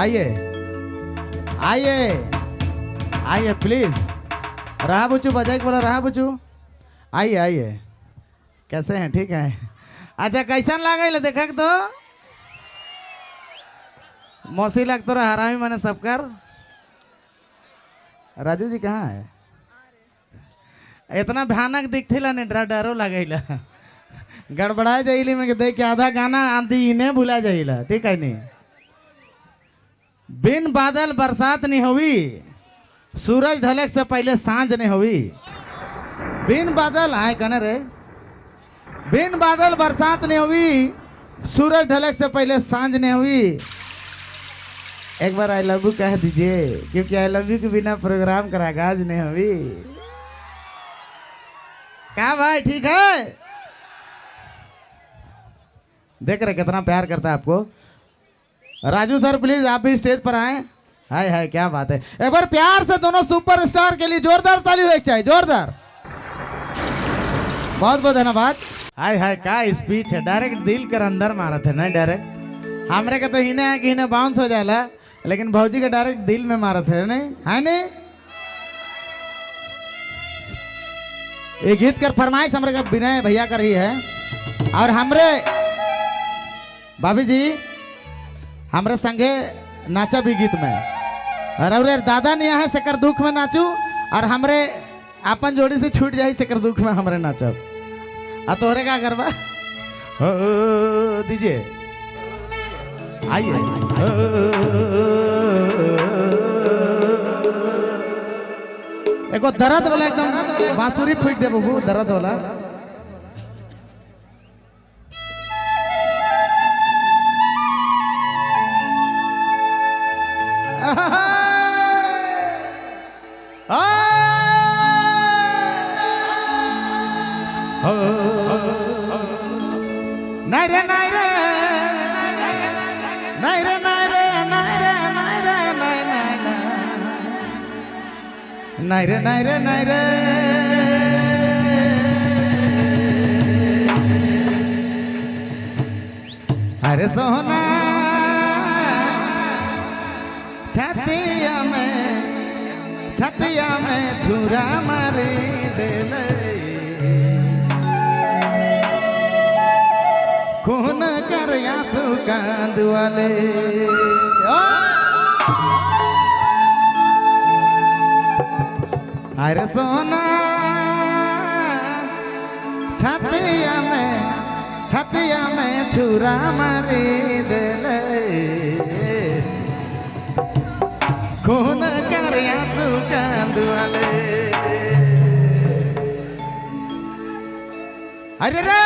आइए आइए आइए प्लीज। रहा बुचू बजाए के बोला, रहा बुचू, आइए आइए। कैसे हैं? ठीक है। अच्छा कैसन लागल देखा तो मौसी लग तो हरामी मैंने सबकर। राजू जी कहाँ है? इतना भयानक दिखते नहीं, डर डरो लगेला, गड़बड़ा जाइली में देख के आधा गाना आंधी इन्हें भुला जाइला। ठीक है नहीं? बिन बादल बरसात नहीं हुई, सूरज ढलक से पहले सांझ नहीं हुई। बिन बादल आए कने रे, बिन बादल बरसात नहीं हुई, सूरज ढलक से पहले सांझ नहीं हुई। एक बार I love you कह दीजिए, क्योंकि I love you के बिना प्रोग्राम का आगाज नहीं हुई। क्या भाई ठीक है? देख रहे कितना प्यार करता है आपको। राजू सर प्लीज आप भी स्टेज पर आए। हाय हाय क्या बात है। एक बार प्यार से दोनों सुपरस्टार के लिए जोरदार ताली हो चाहिए, जोरदार। बहुत बहुत धन्यवाद। हाय हाय क्या स्पीच है, डायरेक्ट दिल कर अंदर मारा थे ना डायरेक्ट। हमरे के तो हिने है कि हिने बाउंस हो जाला, लेकिन भौजी के डायरेक्ट दिल में मारा थे नहीं है नहीं। ये गीत कर फरमाइश हमरे का विनय भैया कर रही है, और हमरे भाभी जी हमरे संगे नाचा भी गीत में। और दादा नहीं है सेकर दुख में नाचू, और हमरे अपन जोड़ी से छूट जाए सेकर दुख में हमरे नाचब। आ तोहरे का करबा दीजिए आइए। एगो दर्द वाला एकदम बांसुरी फूट दे बाबू, दर्द वाला। नहीं रे नहीं रे नहीं रे नहीं रे नहीं रे नहीं रे नहीं नहीं रे नहीं रे नहीं रे। अरे सोना छतिया में छुरा मारे देले, खून कर आंसू कांद वाले। अरे सोना छतिया में छुरा मारे देले, खून कर आंसू कांद वाले। अरे रे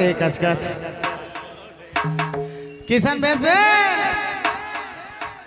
रे कच कच किशन बेस बे।